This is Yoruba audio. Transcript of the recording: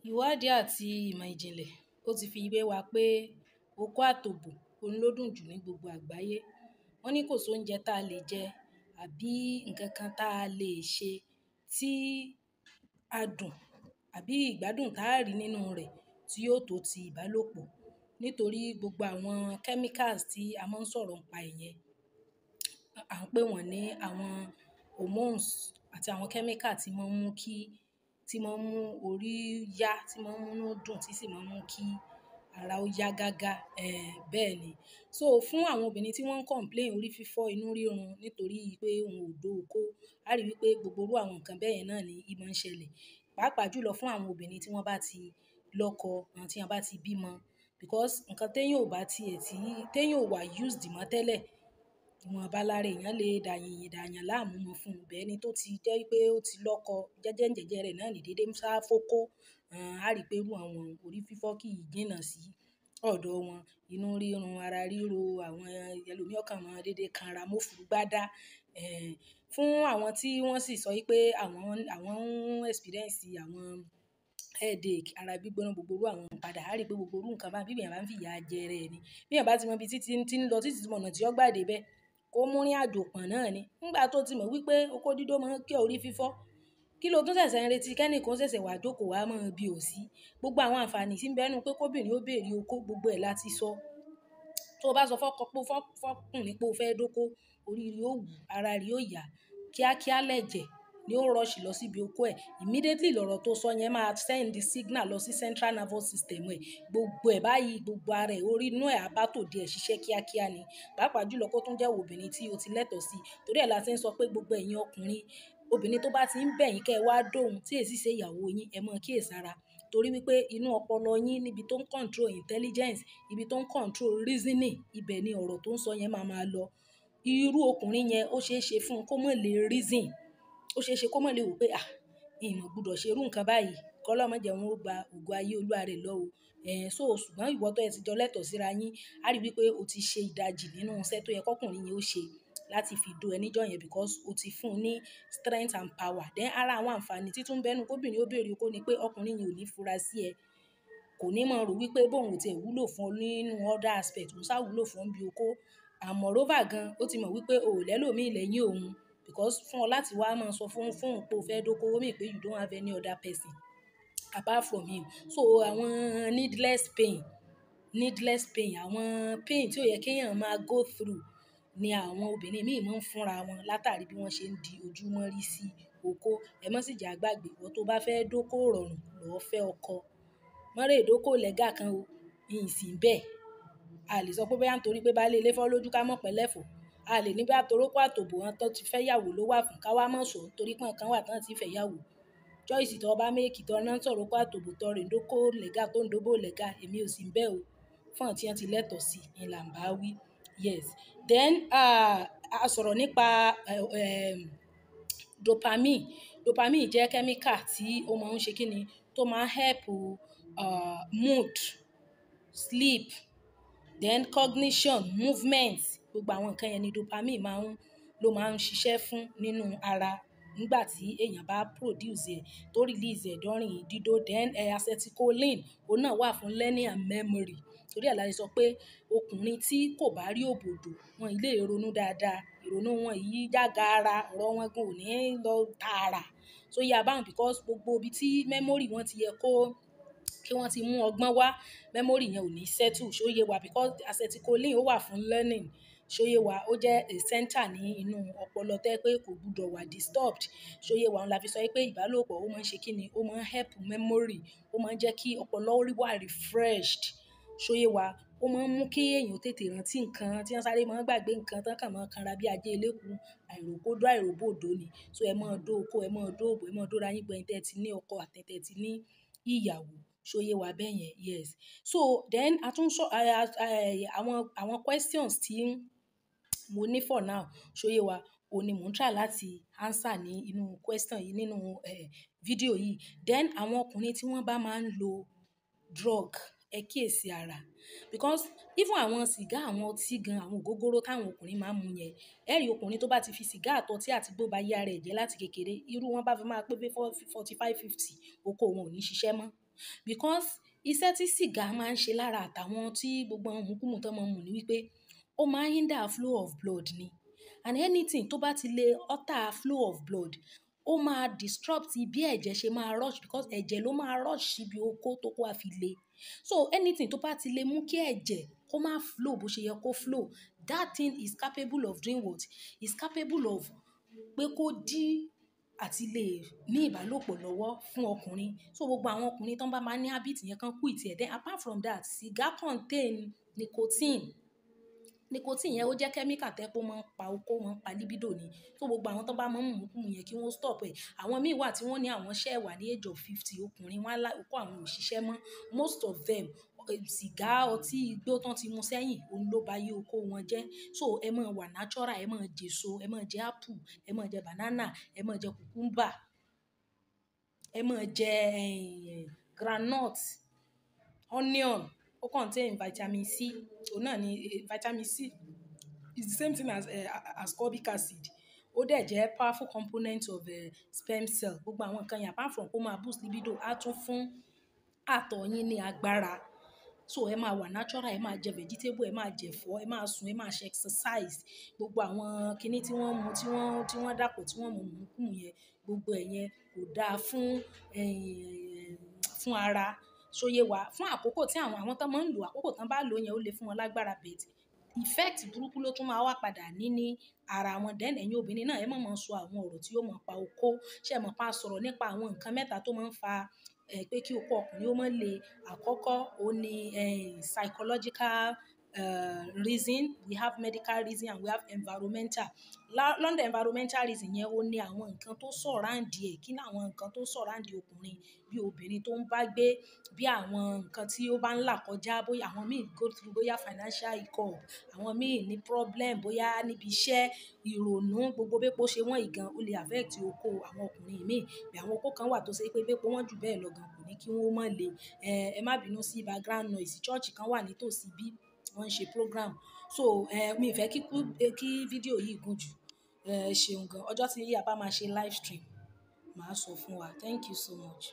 Ìwádìí àti ìmọ̀ ìjìnlẹ̀ ó ti fi yé wa pé okó àtòbò òun ló dùn jù ní gbogbo àgbáyé. Wọ́n ní kò sí oúnjẹ tá lè jẹ àbí nǹkan kan tá lè ṣe tí adùn àbí ìgbádùn tá rí nínú rẹ̀ tí yóò tó ti ìbálòpọ̀. Nítorí gbogbo àwọn chemicals tí a máa ń sọ̀rọ̀ ń pa ìyẹn, à ń pè wọ́n ní àwọn hormones àti àwọn chemical tí máa ń mú kí, tí máa ń mú orí yá, tí máa ń mú inú dùn, tí sì máa ń mú kí ara ó yá gágá. Bẹ́ẹ̀ ni. So fún àwọn obìnrin tí wọ́n ń complain orí fífọ́, inú rírun nítorí pé wọn ò dó okó, a rí wípé gbogbo irú àwọn nǹkan bẹ́ẹ̀ yẹn náà ni í máa ń ṣẹlẹ̀. Pàápàá jùlọ fún àwọn obìnrin tí wọ́n bá ti lọ́kọ, àwọn tí wọ́n bá ti bímọ. Because nǹkan tí èèyàn ò bá ti ẹ̀ tí, tí èèyàn ò wà used mọ́ tẹ́lẹ̀, ìwọ̀nba lára èèyàn lè dà yìnyín dà yàn láàmú mọ́ fún un. Bẹ́ẹ̀ ni tó ti jẹ́ wípé ó ti lọ́kọ, jẹ́jẹ́ ń jẹ́jẹ́ rẹ̀ náà ní dédé ń sá fókó. A rí pé irú àwọn orí fífọ́ kì í jìnnà sí ọ̀dọ̀ wọn. Inú rírun, ara ríro, àwọn ẹlòmíràn kan máa dédé kanra mọ́fù gbádá. Fún àwọn tí wọ́n sì sọ wípé àwọn ń experience àwọn headache, ara gbígbóná, gbogbo irú àwọn padà. A rí pé gbogbo irú nǹkan bá bí èèyàn bá ń fi ìyà jẹ rẹ̀ ni. Bí èèyàn bá ti mọ ibi tí tí ń lọ, tí sì mọ ọ̀nà tí ó gbà dé bẹ́ẹ̀, kó mú ní àjò pọ̀n náà ni. Nígbà tó ti mọ̀ wípé okó dídó máa ń cure orí fífọ́, kí ló tún ṣẹ̀ṣẹ̀ ń retí kẹ́ni kan ṣẹ̀ṣẹ̀ wá jókòó wá máa bí ò sí. Gbogbo àwọn àǹfààní tí ń bẹ nínú pé kóbìnrin ó béèrè okó, gbogbo ẹ̀ la ti sọ. Tó bá sọ fọ́kọ pé fọ́kùnrin pé o fẹ́ dóko, orí rẹ̀ ó wù, ara rẹ̀ ó yá. Kíákíá lẹ̀jẹ̀ ni ó rush lọ síbi okó ẹ̀. Immediately lọ̀rọ̀ tó sọ yẹn máa send signal lọ sí central nervous system ẹ̀. Gbogbo ẹ̀ báyìí, gbogbo ara ẹ̀, orí inú ẹ̀ á bá tòde ẹ̀ ṣiṣẹ́ kíákíá ni. Pàápàá jùlọ kó tún jẹ́ obìnrin tí o ti lẹ́tọ̀ọ́ sí. Torí ẹ̀ la tí ń sọ pé gbogbo ẹ̀yin ọkùnrin, obìnrin tó bá ti ń bẹ̀ yín kí ẹ wá dóhun tí èsì ṣe ìyàwó yín, ẹ mọ̀ kíyèsára. Torí wípé inú ọpọlọ yín níbi tó ń control intelligence, ibi tó ń control reasoning, ibẹ̀ ni ọ̀rọ̀ tó ń sọ yẹn máa máa lọ. Irú ọkùnrin yẹn ó ṣe é ṣe fún un kó má lè reason. Ó ṣe é ṣe kó má lè wò pé, "à, n ò gbọdọ̀ ṣe irú nǹkan báyìí. Kọ́lọ́un má jẹ́ wọn ó gba ògo ayé olúwa rẹ̀ lọ o." So ṣùgbọ́n ìwọ tó ẹ ti jọ lẹ́tọ̀ọ́ síra yín, a rí wípé o ti ṣe ìdajì nínú iṣẹ́ tó yẹ kó ọkùnrin yẹn ó ṣe láti fi dó ẹ níjọ́ yẹn because o ti fún un ní strength and power. Then ara àwọn àǹfààní tí tún ń bẹ nínú kóbìnrin ó béèrè okó ni pé ọkùnrin yẹn ò ní fura sí ẹ. Kò ní mọ̀ rò wípé bóun ò tí è wúlò fún ọ nínú other aspect, òun sá wúlò fún ọ bí okó. And moreover gan, ó ti mọ̀ wípé o ò lẹ́lòmíì lẹ́yìn òun because fún ọ láti wá máa sọ fún òun pé o fẹ́ dóko, ó mean pé you don't have any other person apart from him. So àwọn needless pain, needless pain, àwọn pain tí ó yẹ kí èèyàn máa go through ni àwọn obìnrin míì máa ń fúnra wọn látàrí bí wọ́n ṣe ń di ojúmọ́ rí sí okó. Ẹ má sì jẹ́ á gbàgbé, ìwọ tó bá fẹ́ dóko rọrùn, lọ fẹ́ ọkọ. Má rè dóko lẹ́gà kan o, ìsìn bẹ́ẹ̀. A lè sọ pé bóyá nítorí pé bá lé ilé fọ́ lójú ká mọ̀ pẹ̀lẹ́ fò. A lè ní bí àtorókó àtòbò wọn tó ti fẹ́ yàwó ló wà fún ká wá mọ̀ sọ torí pé nǹkan wà tán tí fẹ́ yàwó. Choice tó bá make tó náà sọ̀rọ̀ okó àtòbò tó rìn dóko lẹ́gà tó ń dóbò lẹ́gà, èmi ò sì ń bẹ́ o. Fún àwọn tí wọ́n ti lẹ́tọ̀ọ́ sí, ni là ń bá wí. Yes. Then, a sọ̀rọ̀ nípa, dopamine. Dopamine jẹ́ chemical tí ó máa ń ṣe kíni, tó máa ń help, mood, sleep, then cognition, movement. Gbogbo àwọn nǹkan yẹn ni dopamine máa ń, ló máa ń ṣiṣẹ́ fún nínú ara nígbà tí èèyàn bá produce ẹ̀, tó release ẹ̀ during dídó. Then, acetylcholine, òun náà wà fún learning and memory. Torí ẹ̀ la ṣe sọ pé ọkùnrin tí kò bá rí òbòdó, wọn ì lè ronú dáadáa. Ìrònú wọn yìí jágara, ọ̀rọ̀ wọn gan ò ní lọ tààrà. So yá bá wọn because gbogbo ibi tí memory wọn ti yẹ kó, kí wọ́n ti mú ọgbọ́n wá, memory yẹn ò ní settle. Ṣó yé wa? Because acetylcholine ó wà fún learning. Ṣó yé wa? Ó jẹ́ a center ní inú ọpọlọ tó jẹ́ pé kò gbọdọ̀ wà disturbed. Ṣó yé wa? Òun la fi sọ wípé ìbálòpọ̀ ó máa ń ṣe kíni, ó máa ń help memory, ó máa ń jẹ́ kí ọpọlọ rí wà refreshed. Ṣó yé wa? Ó máa ń mú kí èèyàn tètè rántí nǹkan tí wọ́n sáré máa ń gbàgbé nǹkan tán kàn máa ń kanra bí ajé elékuru. Àìrókódó àìróbòdó ni. So ẹ máa dó okó, ẹ máa dó òbò, ẹ máa dóra yín gbogbo ẹ̀yin tí ẹ ti ní ọkọ àti tí ẹ ti ní ìyàwó. Ṣó yé wa bẹ́ẹ̀ yẹn? Yes. So then a tún sọ, àwọn questions tí mo ní for now, ṣó yé wa? Òun ni mò ń try láti answer ní inú question yìí nínú, video yìí. Then àwọn ọkùnrin tí wọ́n bá máa ń lo drug, ẹ kíyèsi ara. Because even àwọn sìgá, àwọn ọtí gan, àwọn ògógóró táwọn ọkùnrin máa ń mu yẹn, ẹ rí ọkùnrin tó bá ti fi sìgá àtọtí àti igbó bá yé ara ẹ̀ jẹ́ láti kékeré, irú wọn bá fi máa pé 45, 50, okó wọn ò ní ṣiṣẹ́ mọ́. Because iṣẹ́ tí sìgá máa ń ṣe lára àtàwọn tí gbogbo àwọn ìmúkúmu tó máa ń mu ni wípé ó máa ń hinder flow of blood ni. And anything tó bá ti lè alter flow of blood, ó máa disrupt bí ẹ̀jẹ̀ ṣe máa rush, because ẹ̀jẹ̀ ló máa rush síbi okó tó kó a fi le. So anything tó bá ti lè mú kí ẹ̀jẹ̀ kó máa flow bó ṣe yẹ kó flow, that thing is capable of doing what? Is capable of pé kó dí àti lè ní ìbálòpọ̀ lọ́wọ́ fún ọkùnrin. So gbogbo àwọn ọkùnrin tó bá máa ní habit yẹn kan quit ẹ̀. Then apart from that, cigar contain nicotine. Nicotine yẹn ó jẹ́ chemical tẹ́ pé ó máa ń pa okó, ó máa ń pa libido ni. So gbogbo àwọn tó bá máa ń mú ìmúkúmu yẹn kí wọ́n stop ẹ̀. Àwọn míì wà tí wọ́n ní àwọn ṣẹ̀ wà ní age of 50, ọkùnrin wọ́n á lá okó àwọn ò ṣiṣẹ́ mọ́. Most of them, sìgá, ọtí, igbó tán ti mu sẹ́yìn, òun ló ba yé okó wọn jẹ́. So ẹ máa wà natural, ẹ máa jẹ èso, ẹ máa jẹ apple, ẹ máa jẹ banana, ẹ máa jẹ cucumber, ẹ máa jẹ groundnut, onion. Ó contain vitamin C. Òun náà ni vitamin C is the same thing as ascorbic acid. Ó dẹ̀ jẹ́ powerful component of sperm cell. Gbogbo àwọn nǹkan yẹn apart from kó máa boost libido, á tún fún àtọ̀ yín ní agbára. So ẹ máa wà natural, ẹ máa jẹ vegetable, ẹ máa jẹ ẹ̀fọ́, ẹ máa sùn, ẹ máa ṣe exercise. Gbogbo àwọn kíní tí wọ́n mu, tí wọ́n dàpọ̀, tí wọ́n mu ìmúkúmu yẹn, gbogbo ẹ̀ yẹn kò dáa fún ara. So yé wa, fún àkókò tí àwọn tó máa ń lò, àkókò tí wọ́n bá lò yẹn ó lè fún wọn lágbára, but effect burúkú ló tún máa wá padà ní ara wọn. Then ẹ̀yin obìnrin náà ẹ má máa sọ àwọn ọ̀rọ̀ tí yóò máa pa okó. Ṣé ẹ mọ̀ pa sọ̀rọ̀ nípa àwọn nǹkan mẹ́ta tó máa ń fa pé kí okó ọkùnrin ó máa le? Àkọ́kọ́, ó ní psychological reason, we have medical reason and we have environmental. London environmental reason yẹn ó ní àwọn nǹkan tó surround ẹ̀. Kí ni àwọn nǹkan tó surround ọkùnrin bí obìnrin tó ń bá gbé, bí àwọn nǹkan tí ó bá ń là kọjá, bóyá àwọn míì go through bóyá financial hiccup, àwọn míì ní problem bóyá níbi iṣẹ́, ìrònú, gbogbo bí epo ṣe wọ́n ìgan ó lè affect okó àwọn ọkùnrin míì. Bí àwọn okó kan wà tó ṣe pé bí epo wọ́n jù bẹ́ẹ̀ lọ gan kò ní kí wọ́n má le. Ẹ má bínú sí background noise. Church kan wà nítòsí bí wọ́n ń ṣe program. So mi ò fẹ́ kí fídíò yìí gùn jù. Ẹ ṣeun gan. Ọjọ́ tí a bá máa ṣe live stream, màá sọ fún wa. Thank you so much.